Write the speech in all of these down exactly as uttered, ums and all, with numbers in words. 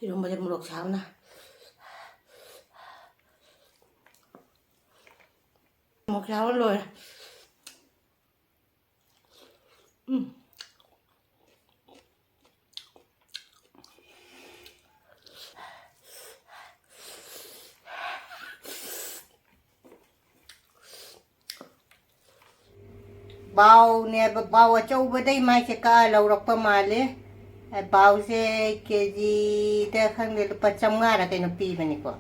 ꯏꯔꯣꯝꯕꯁꯦ ꯃꯣꯔꯣꯛ ꯁꯥꯕꯅ, ꯃꯣꯔꯣꯛ ꯁꯥꯕꯅ ꯂꯣꯏꯔꯦ꯫ ꯎꯝ꯫ ꯕꯥꯎꯅꯦꯕ, ꯕꯥꯎ ꯑꯆꯧꯕꯗꯩ ꯃꯥꯏꯁꯦ ꯀꯛꯑ ꯂꯧꯔꯛꯄ ꯃꯥꯜꯂꯦ꯫ ꯕꯥꯎꯁꯦ ꯀꯦꯖꯤꯗ ꯈꯪꯗꯦ, ꯂꯨꯄꯥ ꯆꯥꯝꯃꯉꯥꯔ ꯀꯩꯅꯣ ꯄꯤꯕꯅꯤꯀꯣ꯫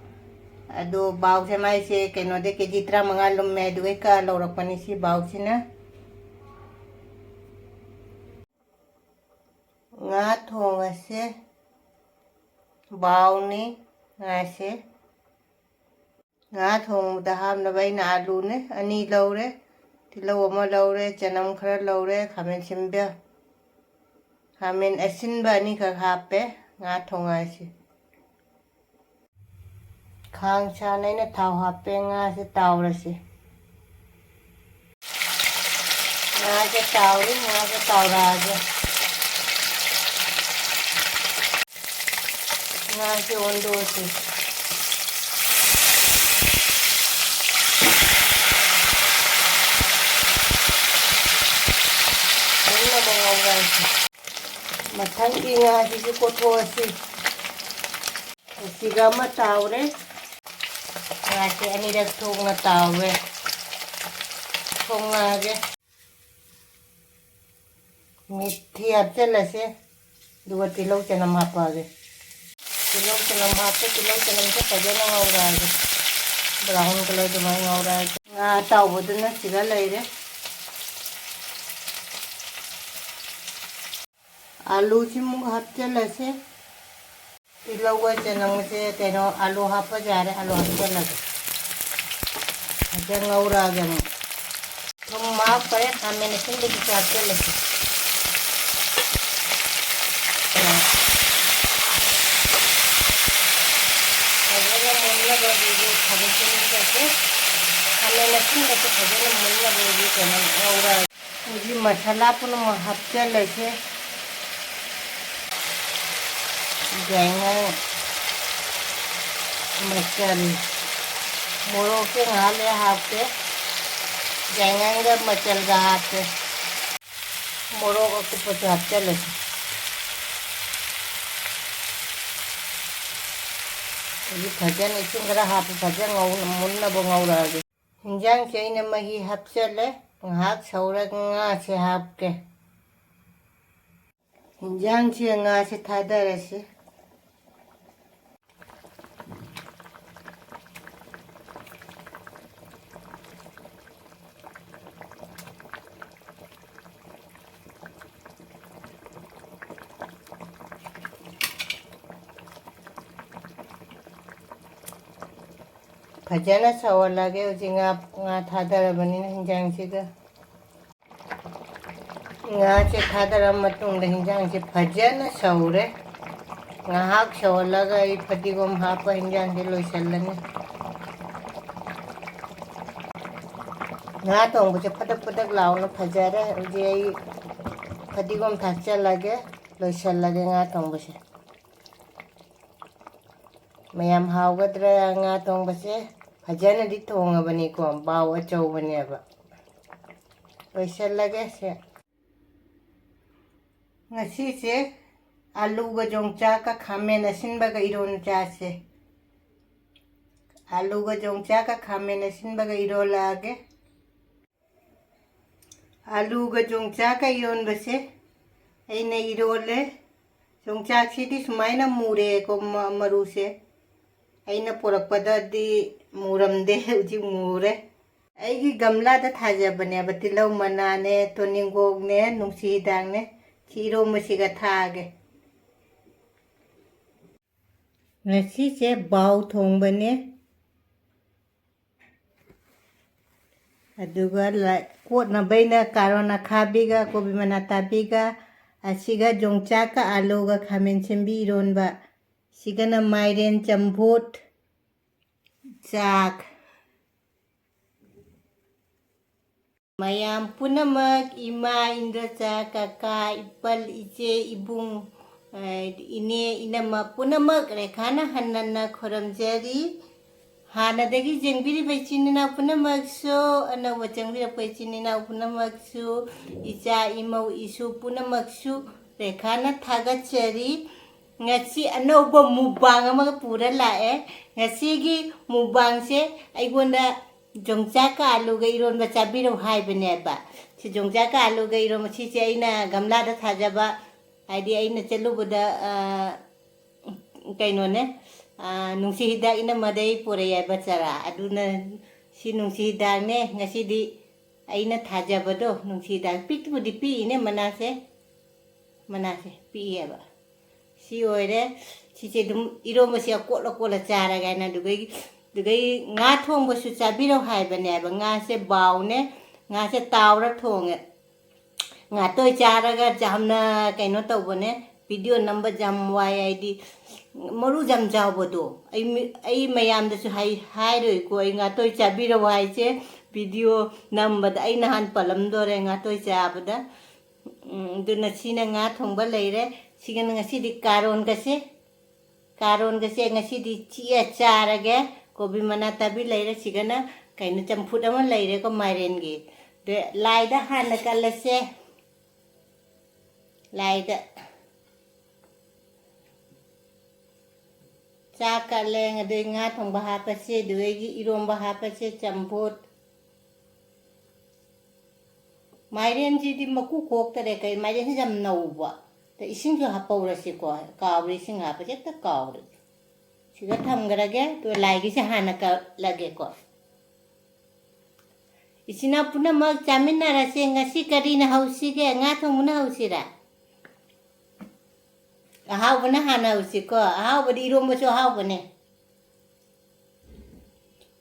ꯑꯗꯣ ꯕꯥꯎꯁꯦ ꯃꯥꯏꯁꯦ ꯀꯩꯅꯣꯗ ꯀꯦꯖꯤ ꯇꯔꯥꯃꯉꯥ ꯂꯨꯝꯃꯦ, ꯑꯗꯨꯒꯩ ꯀꯛꯑ ꯂꯧꯔꯛꯄꯅꯤ ꯁꯤ ꯕꯥꯎꯁꯤꯅ꯫ ꯉꯥ ꯊꯣꯡꯉꯁꯦ꯫ ꯕꯥꯎꯅꯤ ꯉꯥꯁꯦ꯫ ꯉꯥ ꯊꯣꯡꯕꯗ ꯍꯥꯞꯅꯕ ꯑꯩꯅ ꯑꯥꯂꯨꯅꯦ ꯑꯅꯤ ꯂꯧꯔꯦ, ꯇꯤꯜꯍꯧ ꯑꯃ ꯂꯧꯔꯦ, ꯆꯅꯝ ꯈꯔ ꯂꯧꯔꯦ, ꯈꯥꯃꯦꯟ ꯑꯁꯤꯟꯕ, ꯈꯥꯃꯦꯟ ꯑꯁꯤꯟꯕ ꯑꯅꯤꯈꯛ ꯍꯥꯞꯄꯦ ꯉꯥ ꯊꯣꯡꯉꯁꯤ꯫ ꯈꯥꯡ ꯁꯥꯅ ꯑꯩꯅ ꯊꯥꯎ ꯍꯥꯞꯄꯦ, ꯉꯥꯁꯦ ꯇꯥꯎꯔꯁꯤ꯫ ꯉꯥꯁꯦ ꯇꯥꯎꯔꯤ, ꯉꯥꯁꯦ ꯇꯥꯎꯔꯛꯑꯒꯦ꯫ ꯉꯥꯁꯦ ꯑꯣꯟꯗꯣꯛꯑꯁꯤ꯫ ꯃꯨꯟꯅꯕ ꯉꯧꯔꯁꯤ꯫ ꯃꯊꯪꯒꯤ ꯉꯥꯁꯤꯁꯨ ꯀꯣꯠꯊꯣꯛꯑꯁꯤ꯫ ꯑꯁꯤꯒ ꯑꯃ ꯇꯥꯎꯔꯦ꯫ ꯉꯥꯁꯦ ꯑꯅꯤꯔꯛ ꯊꯣꯛꯅ ꯇꯥꯎꯔꯦ꯫ ꯊꯣꯡꯉꯛꯑꯒꯦ꯫ ꯃꯤꯊꯤ ꯍꯥꯞꯆꯤꯜꯂꯁꯦ꯫ ꯑꯗꯨꯒ ꯇꯤꯜꯍꯧ ꯆꯅꯝ ꯍꯥꯞꯄꯛꯑꯒꯦ꯫ ꯇꯤꯜꯍꯧ ꯆꯅꯝ ꯍꯥꯞꯄꯦ꯫ ꯇꯤꯜꯍꯧ ꯆꯅꯝꯁꯦ ꯐꯖꯅ ꯉꯧꯔꯛꯑꯒꯦ꯫ Brown colour ꯑꯗꯨꯃꯥꯏꯅ ꯉꯧꯔꯛꯑꯒꯦ꯫ ꯉꯥ ꯑꯇꯥꯎꯕꯗꯨꯅ ꯁꯤꯗ ꯂꯩꯔꯦ꯫ ꯑꯥꯂꯨꯁꯤꯃꯨꯛ ꯍꯥꯞꯆꯤꯜꯂꯁꯦ꯫ ꯇꯤꯜꯍꯧꯒ ꯆꯅꯝꯒꯁꯦ ꯀꯩꯅꯣ, ꯑꯥꯂꯨ ꯍꯥꯞꯄ ꯌꯥꯔꯦ, ꯑꯥꯂꯨ ꯍꯥꯞꯆꯤꯜꯂꯒꯦ꯫ ꯐꯖꯅ ꯉꯧꯔꯛꯑꯒꯦ ꯑꯃꯨꯛ꯫ ꯊꯨꯝ ꯍꯥꯞꯈ꯭ꯔꯦ, ꯈꯥꯃꯦꯟ ꯑꯁꯤꯟꯕꯗꯨꯁꯨ ꯍꯥꯞꯆꯤꯜꯂꯁꯤ꯫ ꯐꯖꯅ ꯃꯨꯟꯅꯕ ꯑꯗꯨꯗꯤ ꯈꯥꯃꯦꯟ ꯑꯁꯤꯟꯕꯁꯦ, ꯈꯥꯃꯦꯟ ꯑꯁꯤꯟꯕꯁꯦ ꯐꯖꯅ ꯃꯨꯟꯅꯕ ꯑꯗꯨꯗꯤ ꯀꯩꯅꯣ ꯉꯧꯔꯛꯑꯒꯦ꯫ ꯍꯧꯖꯤꯛ ꯃꯁꯥꯂꯥ ꯄꯨꯝꯅꯃꯛ ꯍꯥꯞꯆꯤꯜꯂꯁꯦ꯫ ꯌꯥꯏꯉꯪ, ꯃꯆꯜ, ꯃꯣꯔꯣꯛꯁꯦ ꯉꯥꯏꯍꯥꯛ ꯂꯩꯔ ꯍꯥꯞꯀꯦ꯫ ꯌꯥꯏꯉꯪꯒ ꯃꯆꯜꯒ ꯍꯥꯞꯀꯦ꯫ ꯃꯣꯔꯣꯛ ꯑꯀꯨꯞꯄꯁꯨ ꯍꯥꯞꯆꯜꯂꯁꯤ꯫ ꯍꯧꯖꯤꯛ ꯐꯖꯅ ꯏꯁꯤꯡ ꯈꯔ ꯍꯥꯞꯄ ꯐꯖꯅ ꯉꯧ-, ꯃꯨꯟꯅꯕ ꯉꯧꯔꯛꯑꯒꯦ꯫ ꯍꯤꯟꯖꯥꯡꯁꯦ ꯑꯩꯅ ꯃꯍꯤ ꯍꯥꯞꯆꯜꯂꯦ꯫ ꯉꯥꯏꯍꯥꯛ ꯁꯧꯔꯒ ꯉꯥꯁꯦ ꯍꯥꯞꯀꯦ꯫ ꯍꯤꯟꯖꯥꯡꯁꯦ ꯉꯥꯁꯦ ꯊꯥꯗꯔꯁꯤ꯫ ꯐꯖꯅ ꯁꯧꯍꯜꯂꯒꯦ꯫ ꯍꯧꯖꯤꯛ ꯉꯥ, ꯉꯥ ꯊꯥꯗꯔꯕꯅꯤꯅ ꯍꯤꯟꯖꯥꯡꯁꯤꯒ꯫ ꯉꯥꯁꯦ ꯊꯥꯗꯔ ꯃꯇꯨꯡꯗ ꯍꯤꯟꯖꯥꯡꯁꯦ ꯐꯖꯅ ꯁꯧꯔꯦ꯫ ꯉꯥꯏꯍꯥꯛ ꯁꯧꯍꯜꯂꯒ ꯑꯩ ꯐꯗꯤꯒꯣꯝ ꯍꯥꯞꯄ ꯍꯤꯟꯖꯥꯡꯁꯦ ꯂꯣꯏꯁꯤꯜꯂꯅꯤ꯫ ꯉꯥ ꯊꯣꯡꯕꯁꯦ ꯐꯗꯛ ꯐꯗꯛ ꯂꯥꯎꯅ ꯐꯖꯔꯦ꯫ ꯍꯧꯖꯤꯛ ꯑꯩ ꯐꯗꯤꯒꯣꯝ ꯊꯥꯛꯆꯜꯂꯒꯦ, ꯂꯣꯏꯁꯤꯜꯂꯒꯦ ꯉꯥ ꯊꯣꯡꯕꯁꯦ꯫ ꯃꯌꯥꯝ ꯍꯥꯎꯒꯗ꯭ꯔꯥ ꯉꯥ ꯊꯣꯡꯕꯁꯦ? ꯐꯖꯅꯗꯤ ꯊꯣꯡꯉꯕꯅꯤꯀꯣ, ꯕꯥꯎ ꯑꯆꯧꯕꯅꯦꯕ꯫ ꯂꯣꯏꯁꯤꯜꯂꯒꯦ ꯁꯦ꯫ ꯉꯁꯤꯁꯦ ꯑꯂꯨꯒ ꯌꯣꯡꯆꯥꯛꯀ ꯈꯥꯃꯦꯟ ꯑꯁꯤꯟꯕꯒ ꯏꯔꯣꯟ ꯆꯥꯁꯦ꯫ ꯑꯂꯨꯒ ꯌꯣꯡꯆꯥꯛꯀ ꯈꯥꯃꯦꯟ ꯑꯁꯤꯟꯕꯒ ꯏꯔꯣꯜꯂꯛꯑꯒꯦ꯫ ꯑꯂꯨꯒ ꯌꯣꯡꯆꯥꯛꯀ ꯏꯔꯣꯟꯕꯁꯦ ꯑꯩꯅ ꯏꯔꯣꯜꯂꯦ꯫ ꯌꯣꯡꯆꯥꯛꯁꯤꯗꯤ ꯁꯨꯃꯥꯏꯅ ꯃꯨꯔꯦꯀꯣ, ꯃ-, ꯃꯔꯨꯁꯦ꯫ ꯑꯩꯅ ꯄꯨꯔꯛꯄꯗꯗꯤ ꯃꯨꯔꯝꯗꯦ, ꯍꯧꯖꯤꯛ ꯃꯨꯔꯦ꯫ ꯑꯩꯒꯤ ꯒꯝꯂꯥꯗ ꯊꯥꯖꯕꯅꯦꯕ, ꯇꯤꯜꯍꯧ ꯃꯅꯥꯅꯦ, ꯇꯣꯅꯤꯡꯒꯣꯛꯅꯦ, ꯅꯨꯡꯁꯤ ꯍꯤꯗꯥꯛꯅꯦ꯫ ꯁꯤ ꯏꯔꯣꯝꯕꯁꯤꯒ ꯊꯥꯛꯑꯒꯦ꯫ ꯉꯁꯤꯁꯦ ꯕꯥꯎ ꯊꯣꯡꯕꯅꯦ꯫ ꯑꯗꯨꯒ ꯂ-, ꯀꯣꯠꯅꯕꯩꯅ ꯀꯥꯔꯣꯟ ꯑꯈꯥꯕꯤꯒ ꯀꯣꯕꯤ ꯃꯅꯥ ꯇꯥꯕꯤꯒ, ꯑꯁꯤꯒ ꯌꯣꯡꯆꯥꯛꯀ ꯑꯥꯂꯨꯒ ꯈꯥꯃꯦꯟ ꯁꯤꯟꯕꯤ ꯏꯔꯣꯟꯕ, ꯁꯤꯒꯅ ꯃꯥꯏꯔꯦꯟ ꯆꯝꯐꯨꯠ, ꯆꯥꯛ꯫ ꯃꯌꯥꯝ ꯄꯨꯝꯅꯃꯛ, ꯏꯃꯥ, ꯏꯟꯗꯣꯆꯥ, ꯀꯀꯥ, ꯏꯄꯜ, ꯏꯆꯦ, ꯏꯕꯨꯡ, ꯍꯥꯏꯗꯤ ꯏꯅꯦ ꯏꯅꯝꯃ ꯄꯨꯝꯅꯃꯛ ꯔꯦꯈꯥꯅ ꯍꯟꯅ ꯍꯟꯅ ꯈꯨꯔꯨꯝꯖꯔꯤ꯫ ꯍꯥꯟꯅꯗꯒꯤ ꯌꯦꯡꯕꯤꯔꯤꯕ ꯏꯆꯤꯟ ꯏꯅꯥꯎ ꯄꯨꯝꯅꯃꯛꯁꯨ, ꯑꯅꯧꯕ ꯆꯪꯕꯤꯔꯛꯄ ꯏꯆꯤꯟ ꯏꯅꯥꯎ ꯄꯨꯝꯅꯃꯛꯁꯨ, ꯏꯆꯥ ꯏꯃꯧ ꯏꯁꯨ ꯄꯨꯝꯅꯃꯛꯁꯨ ꯔꯦꯈꯥꯅ ꯊꯥꯒꯠꯆꯔꯤ꯫ ꯉꯁꯤ ꯑꯅꯧꯕ ꯃꯨꯛꯕꯥꯡ ꯑꯃꯒ ꯄꯨꯔ ꯂꯥꯛꯑꯦ꯫ ꯉꯁꯤꯒꯤ ꯃꯨꯛꯕꯥꯡꯁꯦ ꯑꯩꯉꯣꯟꯗ ꯌꯣꯡꯆꯥꯛꯀ ꯑꯥꯂꯨꯒ ꯏꯔꯣꯟꯕ ꯆꯥꯕꯤꯔꯛꯎ ꯍꯥꯏꯕꯅꯦꯕ꯫ ꯁꯤ ꯌꯣꯡꯆꯥꯛꯀ ꯑꯥꯂꯨꯒ ꯏꯔꯣꯟꯕ, ꯁꯤꯁꯦ ꯑꯩꯅ ꯒꯝꯂꯥꯗ ꯊꯥꯖꯕ, ꯍꯥꯏꯗꯤ ꯑꯩꯅ ꯆꯠꯂꯨꯕꯗ, ꯑ, ꯀꯩꯅꯣꯅꯦ, ꯑ, ꯅꯨꯡꯁꯤ ꯍꯤꯗꯥꯛ ꯏꯅꯝꯃꯗꯩ ꯄꯨꯔꯛꯑꯦꯕ ꯆꯥꯔꯥ꯫ ꯑꯗꯨꯅ ꯁꯤ ꯅꯨꯡꯁꯤ ꯍꯤꯗꯥꯛꯅꯦ꯫ ꯉꯁꯤꯗꯤ ꯑꯩꯅ ꯊꯥꯖꯕꯗꯣ ꯅꯨꯡꯁꯤ ꯍꯤꯗꯥꯛ ꯄꯤꯛꯄꯨꯗꯤ ꯄꯤꯛꯏꯅꯦ ꯃꯅꯥꯁꯦ, ꯃꯅꯥꯁꯦ ꯄꯤꯛꯏꯑꯕ꯫ ꯁꯤ ꯑꯣꯏꯔꯦ꯫ ꯁꯤꯁꯦ ꯑꯗꯨꯝ ꯏꯔꯣꯝꯕꯁꯦ ꯀꯣꯠꯂ ꯀꯣꯠꯂ ꯆꯥꯔꯒꯦ ꯍꯥꯏꯅ꯫ ꯑꯗꯨꯒꯩ, ꯑꯗꯨꯒꯩ ꯉꯥ ꯊꯣꯡꯕꯁꯨ ꯆꯥꯕꯤꯔꯣ ꯍꯥꯏꯕꯅꯦꯕ꯫ ꯉꯥꯁꯦ ꯕꯥꯎꯅꯦ, ꯉꯥꯁꯦ ꯇꯥꯎꯔ ꯊꯣꯡꯉꯦ꯫ ꯉꯥꯇꯣꯏ ꯆꯥꯔꯒ ꯌꯥꯝꯅ ꯀꯩꯅꯣ ꯇꯧꯕꯅꯦ, ꯚꯤꯗꯤꯑꯣ ꯅꯝꯕ ꯌꯥꯝ ꯋꯥꯏ꯫ ꯍꯥꯏꯗꯤ ꯃꯔꯨ ꯌꯥꯝ ꯆꯥꯎꯕꯗꯣ꯫ ꯑꯩ ꯃꯤ-, ꯑꯩ ꯃꯌꯥꯝꯗꯁꯨ ꯍꯥꯏ-, ꯍꯥꯏꯔꯣꯏꯀꯣ꯫ ꯑꯩ ꯉꯥꯇꯣꯏ ꯆꯥꯕꯤꯔꯣ ꯍꯥꯏꯁꯦ ꯚꯤꯗꯤꯑꯣ ꯅꯝꯕꯗ ꯑꯩ ꯅꯍꯥꯟ ꯄꯜꯂꯝꯗꯣꯔꯦ ꯉꯥꯇꯣꯏ ꯆꯥꯕꯗ꯫ ꯎꯝ, ꯑꯗꯨꯅ ꯁꯤꯅ ꯉꯥ ꯊꯣꯡꯕ ꯂꯩꯔꯦ꯫ ꯁꯤꯒꯅ ꯉꯁꯤꯗꯤ ꯀꯥꯔꯣꯟꯒꯁꯦ, ꯀꯥꯔꯣꯟꯒꯁꯦ ꯉꯁꯤꯗꯤ ꯆꯤꯛꯑ ꯆꯥꯔꯒꯦ꯫ ꯀꯣꯕꯤ ꯃꯅꯥ ꯇꯥꯕꯤ ꯂꯩꯔꯦ꯫ ꯁꯤꯒꯅ ꯀꯩꯅꯣ, ꯆꯝꯐꯨꯠ ꯑꯃ ꯂꯩꯔꯦꯀꯣ ꯃꯥꯏꯔꯦꯟꯒꯤ꯫ ꯑꯗ ꯂꯥꯏꯗ ꯍꯥꯟꯅ ꯀꯠꯂꯁꯦ꯫ ꯂꯥꯏꯗ ꯆꯥꯛ ꯀꯠꯂꯦ, ꯑꯗꯩ ꯉꯥ ꯊꯣꯡꯕ ꯍꯥꯞꯄꯁꯦ, ꯑꯗꯨꯗꯒꯤ ꯏꯔꯣꯝꯕ ꯍꯥꯞꯄꯁꯦ, ꯆꯝꯐꯨꯠ꯫ ꯃꯥꯏꯔꯦꯟꯁꯤꯗꯤ ꯃꯀꯨ ꯈꯣꯛꯇꯔꯦ, ꯀꯩ ꯃꯥꯏꯔꯦꯟꯁꯤ ꯌꯥꯝ ꯅꯧꯕ꯫ ꯑꯗ ꯏꯁꯤꯡꯁꯨ ꯍꯥꯞꯄꯧꯔꯁꯤꯀꯣ, ꯀꯥꯎꯔꯦ, ꯏꯁꯤꯡ ꯍꯥꯞꯄꯁꯦ ꯍꯦꯛꯇ ꯀꯥꯎꯔꯦ꯫ ꯁꯤꯒ ꯊꯝꯈ꯭ꯔꯒꯦ, ꯑꯗꯨꯒ ꯂꯥꯏꯒꯤꯁꯦ ꯍꯥꯟꯅ ꯀꯠꯂꯒꯦꯀꯣ꯫ ꯏꯆꯤꯟ ꯏꯅꯥꯎ ꯄꯨꯝꯅꯃꯛ ꯆꯥꯃꯤꯟꯅꯔꯁꯦ꯫ ꯉꯁꯤ ꯀꯔꯤꯅ ꯍꯧꯁꯤꯒꯦ? ꯉꯥ ꯊꯣꯡꯕꯅ ꯍꯧꯁꯤꯔꯥ? ꯑꯍꯥꯎꯕꯅ ꯍꯥꯟꯅ ꯍꯧꯁꯤꯀꯣ꯫ ꯑꯍꯥꯎꯕꯗꯤ ꯏꯔꯣꯝꯕꯁꯨ ꯑꯍꯥꯎꯕꯅꯦ꯫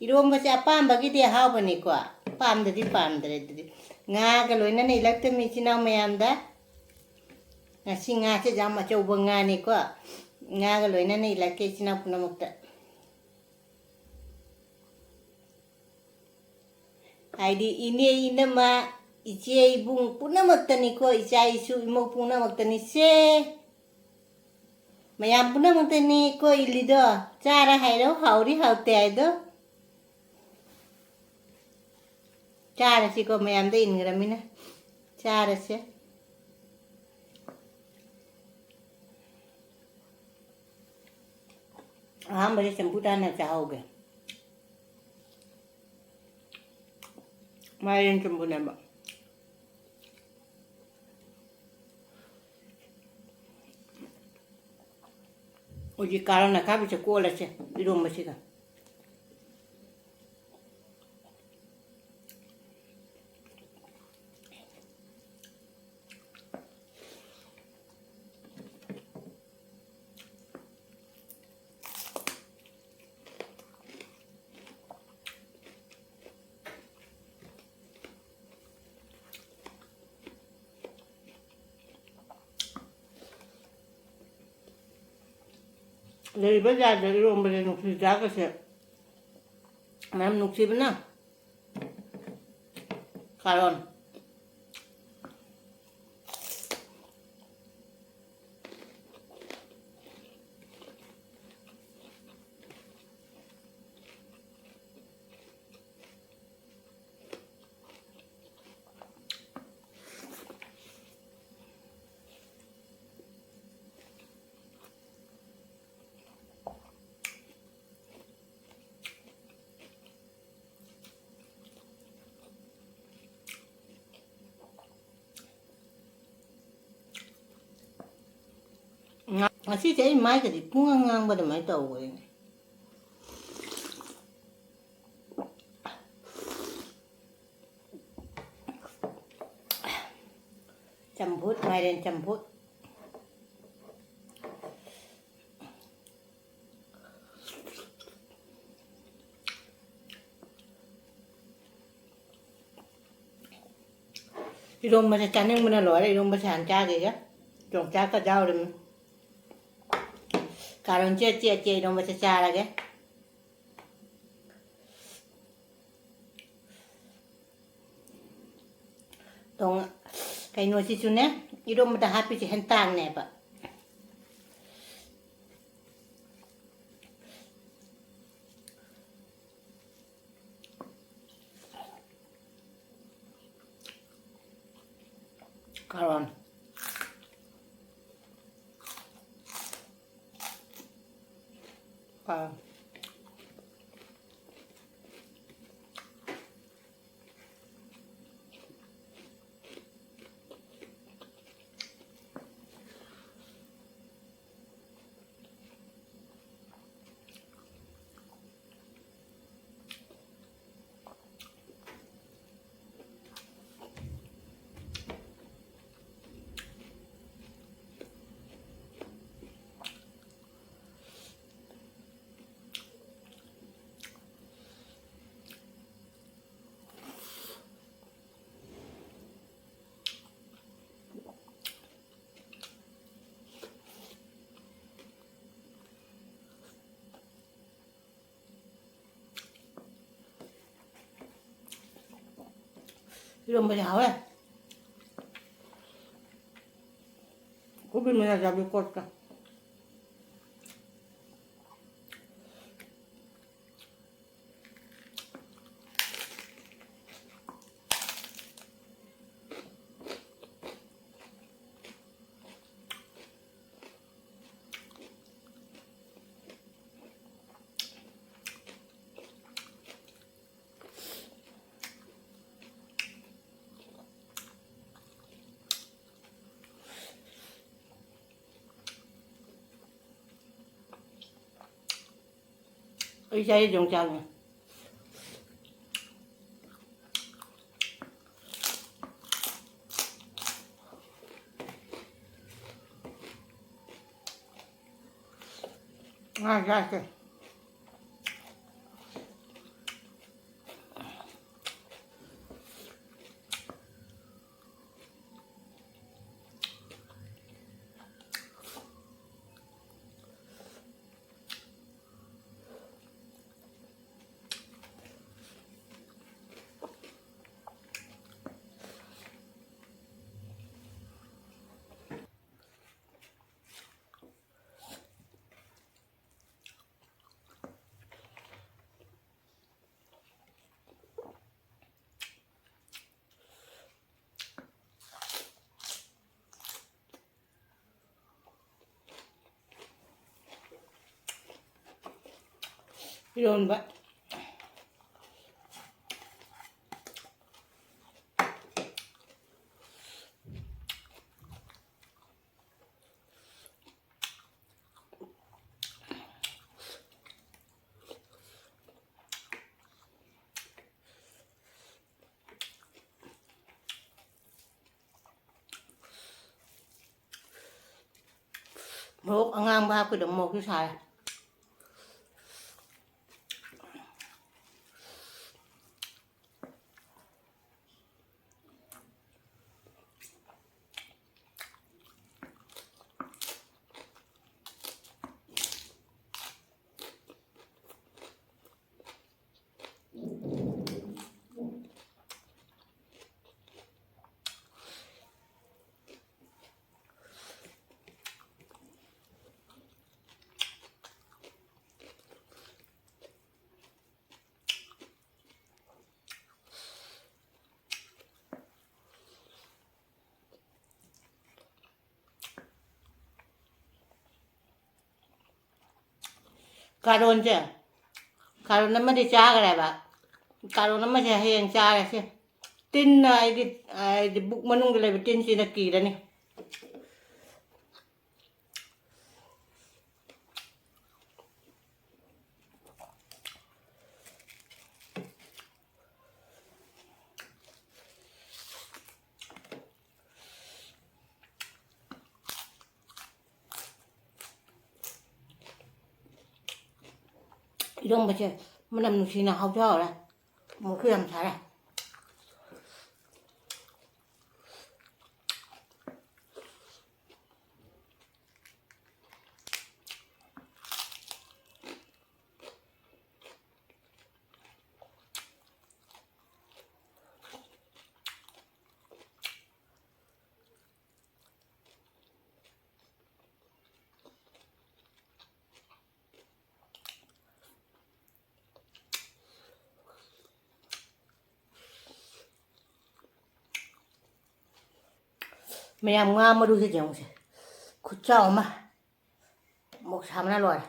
ꯏꯔꯣꯝꯕꯁꯦ ꯑꯄꯥꯝꯕꯒꯤꯗꯤ ꯑꯍꯥꯎꯕꯅꯤꯀꯣ꯫ ꯄꯥꯝꯗꯗꯤ ꯄꯥꯝꯗ꯭ꯔꯦ꯫ ꯑꯗꯨꯗꯤ ꯉꯥꯒ ꯂꯣꯏꯅꯅ ꯏꯜꯂꯛꯇꯃꯤ ꯏꯆꯤꯟ ꯏꯅꯥꯎ ꯃꯌꯥꯝꯗ꯫ ꯉꯁꯤ ꯉꯥꯁꯦ ꯌꯥꯝ ꯑꯆꯧꯕ ꯉꯥꯅꯤꯀꯣ꯫ ꯉꯥꯒ ꯂꯣꯏꯅꯅ ꯏꯜꯂꯛꯀꯦ ꯏꯆꯤꯟ ꯏꯅꯥꯎ ꯄꯨꯝꯅꯃꯛꯇ꯫ ꯍꯥꯏꯗꯤ ꯏꯅꯦ ꯏꯅꯝꯃ, ꯏꯆꯦ ꯏꯕꯨꯡ ꯄꯨꯝꯅꯃꯛꯇꯅꯤꯀꯣ, ꯏꯆꯥ ꯏꯁꯨ ꯏꯃꯧ ꯄꯨꯝꯅꯃꯛꯇꯅꯤ꯫ ꯁꯦ, ꯃꯌꯥꯝ ꯄꯨꯝꯅꯃꯛꯇꯅꯤ ꯀꯣ ꯏꯜꯂꯤꯗꯣ꯫ ꯆꯥꯔ ꯍꯥꯏꯔꯣ, ꯍꯥꯎꯔꯤ ꯍꯥꯎꯇꯦ ꯍꯥꯏꯗꯣ꯫ ꯆꯥꯔꯁꯤꯀꯣ, ꯃꯌꯥꯝꯗ ꯏꯟꯈ꯭ꯔꯃꯤꯅ꯫ ꯆꯥꯔꯁꯦ꯫ ꯑꯍꯥꯟꯕꯗ ꯆꯝꯐꯨꯠ ꯍꯥꯟꯅ ꯆꯥꯍꯧꯒꯦ꯫ ꯃꯥꯏꯔꯦꯟ ꯆꯝꯐꯨꯠꯅꯦꯕ꯫ ꯍꯧꯖꯤꯛ ꯀꯥꯔꯣꯟ ꯑꯈꯥꯕꯤꯁꯦ ꯀꯣꯠꯂꯁꯦ ꯏꯔꯣꯝꯕꯁꯤꯒ꯫ ꯂꯩꯕ ꯖꯥꯠꯇ ꯏꯔꯣꯝꯕꯁꯦ ꯅꯨꯡꯁꯤꯗꯥꯛꯀꯁꯦ ꯃꯌꯥꯝ ꯅꯨꯡꯁꯤꯕꯅ ꯀꯥꯔꯣꯟ꯫ ꯉ-, ꯉꯁꯤꯁꯦ ꯑꯩ ꯃꯥꯏꯒꯗꯤ ꯄꯨꯡꯉꯥꯡ ꯉꯥꯡꯕ ꯑꯗꯨꯃꯥꯏꯅ ꯇꯧꯈ꯭ꯔꯦꯅꯦ꯫ ꯆꯝꯐꯨꯠ, ꯃꯥꯏꯔꯦꯟ ꯆꯝꯐꯨꯠ꯫ ꯏꯔꯣꯝꯕꯁꯦ ꯆꯥꯅꯤꯡꯕꯅ ꯂꯣꯏꯔꯦ꯫ ꯏꯔꯣꯝꯕꯁꯦ ꯍꯥꯟꯅ ꯆꯥꯈꯤꯒꯦ꯫ ꯌꯣꯡꯆꯥꯛꯀ ꯌꯥꯎꯔꯤꯃꯤ꯫ ꯀꯥꯔꯣꯟ ꯆꯦꯠ ꯆꯦꯠ ꯆꯦ ꯏꯔꯣꯝꯕꯁꯦ ꯆꯥꯔꯒꯦ꯫ ꯇꯣꯡ-, ꯀꯩꯅꯣꯁꯤꯁꯨꯅꯦ, ꯏꯔꯣꯝꯕꯗ ꯍꯥꯞꯄꯤꯁꯦ ꯍꯦꯟꯇꯥꯛꯅꯦꯕ꯫ ꯀꯥꯔꯣꯟ꯫ ꯀꯥꯔꯣꯟ꯫ ꯏꯔꯣꯝꯕꯁꯦ ꯍꯥꯎꯋꯦ꯫ ꯀꯣꯕꯤ ꯃꯌꯥ ꯆꯥꯕꯤ ꯀꯣꯠꯀ꯫ ꯑꯩ ꯆꯥꯏ ꯑꯗꯨꯝ ꯆꯥꯕꯅꯦ꯫ ꯉꯥ ꯆꯥꯁꯦ꯫ ꯏꯔꯣꯟꯕ꯫ ꯃꯣꯔꯣꯛ ꯑꯉꯥꯡꯕ ꯍꯥꯞꯀꯗꯕ ꯃꯣꯔꯣꯛꯁꯨ ꯁꯥꯔꯦ꯫ ꯀꯥꯔꯣꯟꯁꯦ, ꯀꯥꯔꯣꯟ ꯑꯃꯗꯤ ꯆꯥꯈ꯭ꯔꯦꯕ꯫ ꯀꯥꯔꯣꯟ ꯑꯃꯁꯦ ꯍꯌꯦꯡ ꯆꯥꯔꯁꯦ꯫ ꯇꯤꯟꯅ ꯑꯩꯒꯤ, ꯑꯩꯗꯤ ꯄꯨꯛ ꯃꯅꯨꯡꯗ ꯂꯩꯕ ꯇꯤꯟꯁꯤꯅ ꯀꯤꯔꯅꯤ꯫ ꯏꯔꯣꯝꯕꯁꯦ ꯃꯅꯝ ꯅꯨꯡꯁꯤꯅ ꯍꯥꯎꯁꯨ ꯍꯥꯎꯔꯦ, ꯃꯣꯔꯣꯛꯁꯨ ꯌꯥꯝ ꯁꯥꯔꯦ꯫ ꯃꯌꯥꯝ, ꯉꯥ ꯃꯔꯨꯁꯦ ꯌꯦꯡꯉꯨꯁꯦ, ꯈꯨꯠꯆꯥꯎ ꯑꯃ꯫ ꯃꯣꯔꯣꯛ ꯁꯥꯕꯅ ꯂꯣꯏꯔꯦ꯫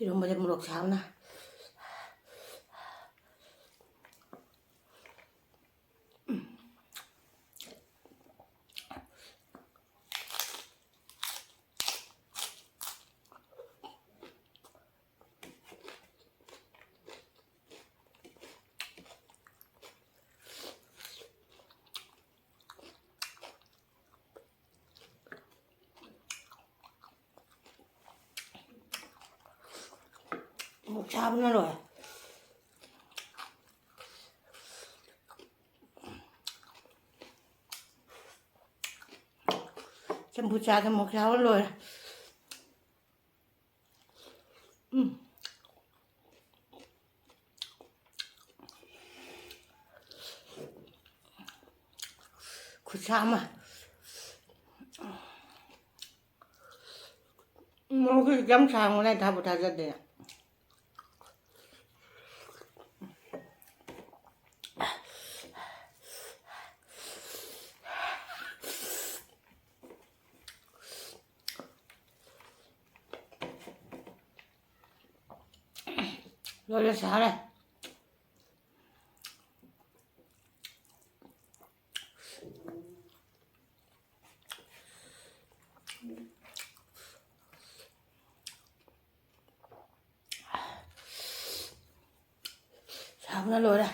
ꯏꯔꯣꯝꯕꯁꯦ ꯃꯣꯔꯣꯛ ꯁꯥꯕꯅ꯫ ꯃꯣꯔꯣꯛ ꯁꯥꯕꯅ ꯂꯣꯏꯔꯦ꯫ ꯆꯝꯐꯨꯠ ꯆꯥꯗ ꯃꯣꯔꯣꯛ ꯁꯥꯕꯅ ꯂꯣꯏꯔꯦ꯫ ꯎꯝ꯫ ꯈꯨꯠꯁꯥ ꯑꯃ꯫ ꯃꯣꯔꯣꯛꯁꯨ ꯌꯥꯝ ꯁꯥꯡꯕꯅꯦ, ꯊꯥꯕꯨ ꯊꯥꯖꯗꯦ꯫ ꯂꯣꯏꯔꯦ, ꯁꯥꯔꯦ꯫ ꯁꯥꯕꯅ ꯂꯣꯏꯔꯦ꯫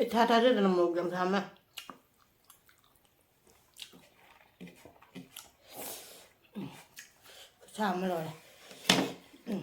ꯏꯊꯥ ꯊꯥꯖꯗꯅ ꯃꯣꯔꯣꯛ ꯌꯥꯝ ꯁꯥꯃꯦ꯫ ꯈꯨꯠꯁꯥ ꯑꯃ ꯂꯣꯏꯔꯦ꯫ ꯎꯝ꯫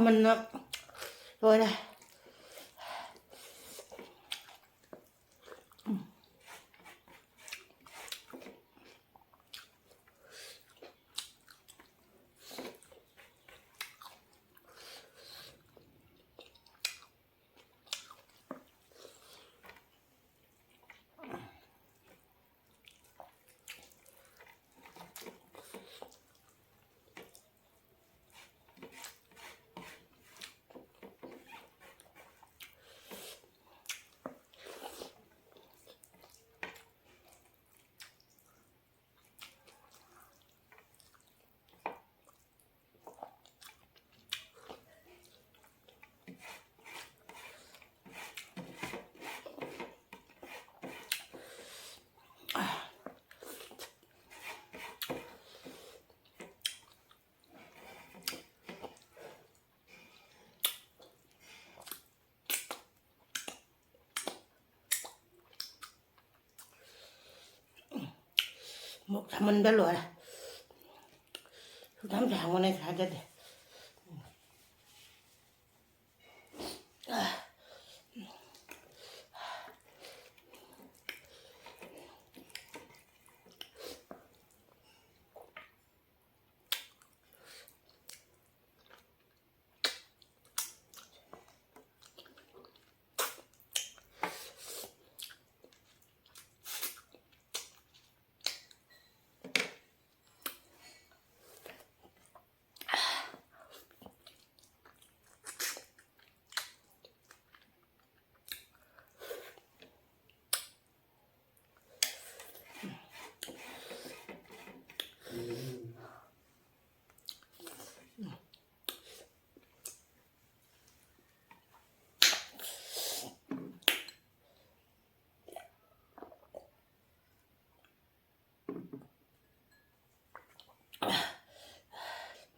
ꯃꯟꯅ ꯂꯣꯏꯔꯦ꯫ ꯃꯣꯔꯣꯛ ꯁꯥꯃꯟꯕ ꯂꯣꯏꯔꯦ꯫ ꯁꯨꯛ ꯌꯥꯝ ꯁꯥꯡꯕꯅꯦ ꯊꯥꯖꯗꯦ꯫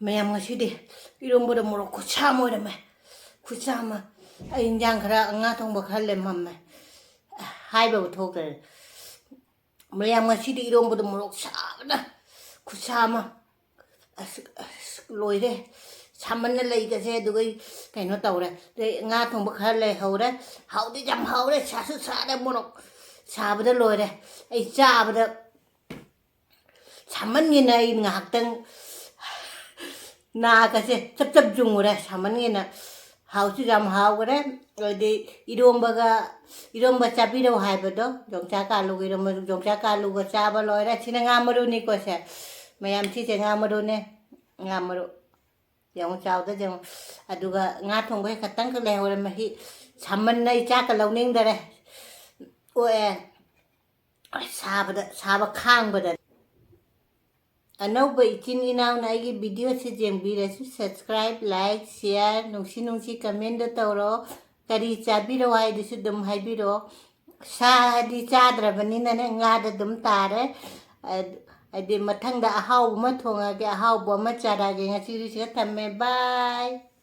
ꯃꯌꯥꯝ, ꯉꯁꯤꯗꯤ ꯏꯔꯣꯝꯕꯗ ꯃꯣꯔꯣꯛ ꯈꯨꯠꯁꯥ ꯑꯃ ꯑꯣꯏꯔꯝꯃꯦ, ꯈꯨꯠꯁꯥ ꯑꯃ꯫ ꯑꯩ ꯏꯟꯖꯥꯡ ꯈꯔ, ꯉꯥ ꯊꯣꯡꯕ ꯈꯔ ꯂꯦꯝꯃꯝꯃꯦ, ꯍꯥꯏꯕꯕꯨ ꯊꯣꯛꯇ꯭ꯔꯦ꯫ ꯃꯌꯥꯝ, ꯉꯁꯤꯗꯤ ꯏꯔꯣꯝꯕꯗ ꯃꯣꯔꯣꯛ ꯁꯥꯕꯅ ꯈꯨꯠꯁꯥ ꯑꯃ꯫ ꯑꯁ, ꯑꯁ, ꯂꯣꯏꯔꯦ꯫ ꯁꯥꯃꯟꯅ ꯂꯩꯒꯁꯦ ꯑꯗꯨꯒ ꯑꯩ ꯀꯩꯅꯣ ꯇꯧꯔꯦ꯫ ꯑꯗꯩ ꯉꯥ ꯊꯣꯡꯕ ꯈꯔ ꯂꯩꯍꯧꯔꯦ꯫ ꯍꯥꯎꯗꯤ ꯌꯥꯝ ꯍꯥꯎꯔꯦ, ꯁꯥꯁꯨ ꯁꯥꯔꯦ, ꯃꯣꯔꯣꯛ ꯁꯥꯕꯗ ꯂꯣꯏꯔꯦ꯫ ꯑꯩ ꯆꯥꯕꯗ ꯁꯥꯃꯟꯒꯤꯅ ꯑꯩ ꯉꯥꯏꯍꯥꯛꯇꯪ ꯅꯥꯒꯁꯦ ꯆꯞ ꯆꯞ ꯌꯨꯡꯉꯨꯔꯦ꯫ ꯁꯥꯃꯟꯒꯤꯅ ꯍꯥꯎꯁꯨ ꯌꯥꯝ ꯍꯥꯎꯈꯔꯦ꯫ ꯑꯗꯩ ꯏꯔꯣꯝꯕꯒ, ꯏꯔꯣꯝꯕ ꯆꯥꯕꯤꯔꯛꯑꯣ ꯍꯥꯏꯕꯗꯣ, ꯌꯣꯡꯆꯥꯛ ꯀꯥꯂꯨꯒ ꯏꯔꯣꯝꯕ, ꯌꯣꯡꯆꯥꯛ ꯀꯥꯂꯨꯒ ꯆꯥꯕ ꯂꯣꯏꯔꯦ꯫ ꯁꯤꯅ ꯉꯥ ꯃꯔꯨꯅꯤꯀꯣ ꯁꯦ꯫ ꯃꯌꯥꯝ, ꯁꯤꯁꯦ ꯉꯥ ꯃꯔꯨꯅꯦ꯫ ꯉꯥ ꯃꯔꯨ꯫ ꯌꯦꯡꯉꯨ, ꯆꯥꯎꯗ ꯌꯦꯡꯉꯨ꯫ ꯑꯗꯨꯒ ꯉꯥ ꯊꯣꯡꯕ ꯍꯦꯛ ꯈꯛꯇꯪꯈꯛ ꯂꯩꯍꯧꯔꯦ, ꯃꯍꯤ꯫ ꯁꯥꯃꯟꯅ ꯑꯩ ꯆꯥꯛꯀ ꯂꯧꯅꯤꯡꯗꯔꯦ꯫ ꯑꯣꯛꯑꯦ꯫ ꯁꯥꯕꯗ, ꯁꯥꯕ ꯈꯥꯡꯕꯗ꯫ ꯑꯅꯧꯕ ꯏꯆꯤꯟ ꯏꯅꯥꯎꯅ ꯑꯩꯒꯤ ꯚꯤꯗꯤꯑꯣꯁꯤ ꯌꯦꯡꯕꯤꯔꯁꯨ subscribe, like, share, ꯅꯨꯡꯁꯤ ꯅꯨꯡꯁꯤ comment ꯇꯧꯔꯣ꯫ ꯀꯔꯤ ꯆꯥꯕꯤꯔꯣ ꯍꯥꯏꯗꯨꯁꯨ ꯑꯗꯨꯝ ꯍꯥꯏꯕꯤꯔꯛꯑꯣ꯫ ꯁꯥꯗꯤ ꯆꯥꯗ꯭ꯔꯕꯅꯤꯅꯅꯦ, ꯉꯥꯗ ꯑꯗꯨꯝ ꯇꯥꯔꯦ꯫ ꯑꯗ-, ꯍꯥꯏꯗꯤ ꯃꯊꯪꯗ ꯑꯍꯥꯎꯕ ꯑꯃ ꯊꯣꯡꯉꯒꯦ, ꯑꯍꯥꯎꯕ ꯑꯃ ꯆꯥꯔꯛꯑꯒꯦ꯫ ꯉꯁꯤꯒꯤ ꯁꯤꯗ ꯊꯝꯃꯦ꯫ Bye꯫